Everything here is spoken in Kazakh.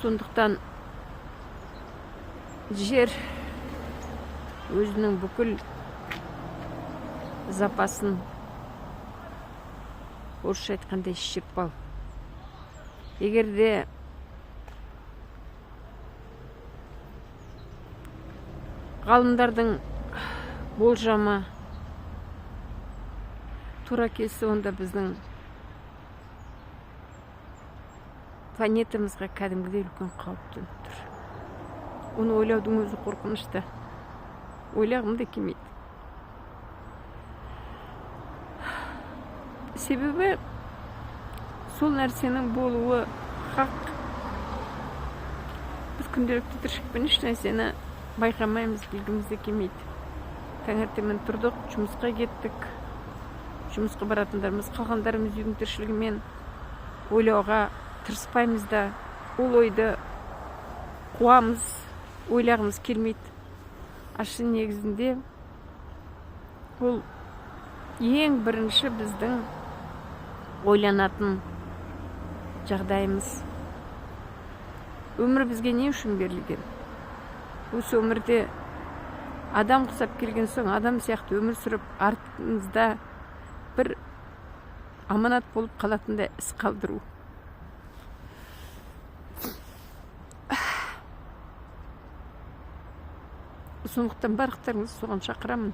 Сондықтан жер өзінің бүкіл запасын, орысша айтқанда, исчерпал. Егер де ғалымдардың болжамы тура келсе, онда біздің планетамызға кәдімгідей үлкен қауіп төніп тұр. Оны ойлаудың өзі қорқынышты, ойлағым да келмейді. Себебі сол нәрсенің болуы хақ. Біз күнделікті тіршілікпен еш нәрсені байқамаймыз, білгіміз де келмейді. Таңертеңмен тұрдық, жұмысқа кеттік. Жұмысқа баратындарымыз, қалғандарымыз үйдің тіршілігімен ойлауға тырыспаймыз да, ол ойды қуамыз, ойлағымыз келмейді. А шын негізінде ол ең бірінші біздің ойланатын жағдайымыз. Өмір бізге не үшін берілген? Осы өмірде адам құсап келген соң, адам сияқты өмір сүріп, артымызда бір аманат болып қалатындай іс қалдыру. Сондықтан барлықтарыңызды соған шақырамын.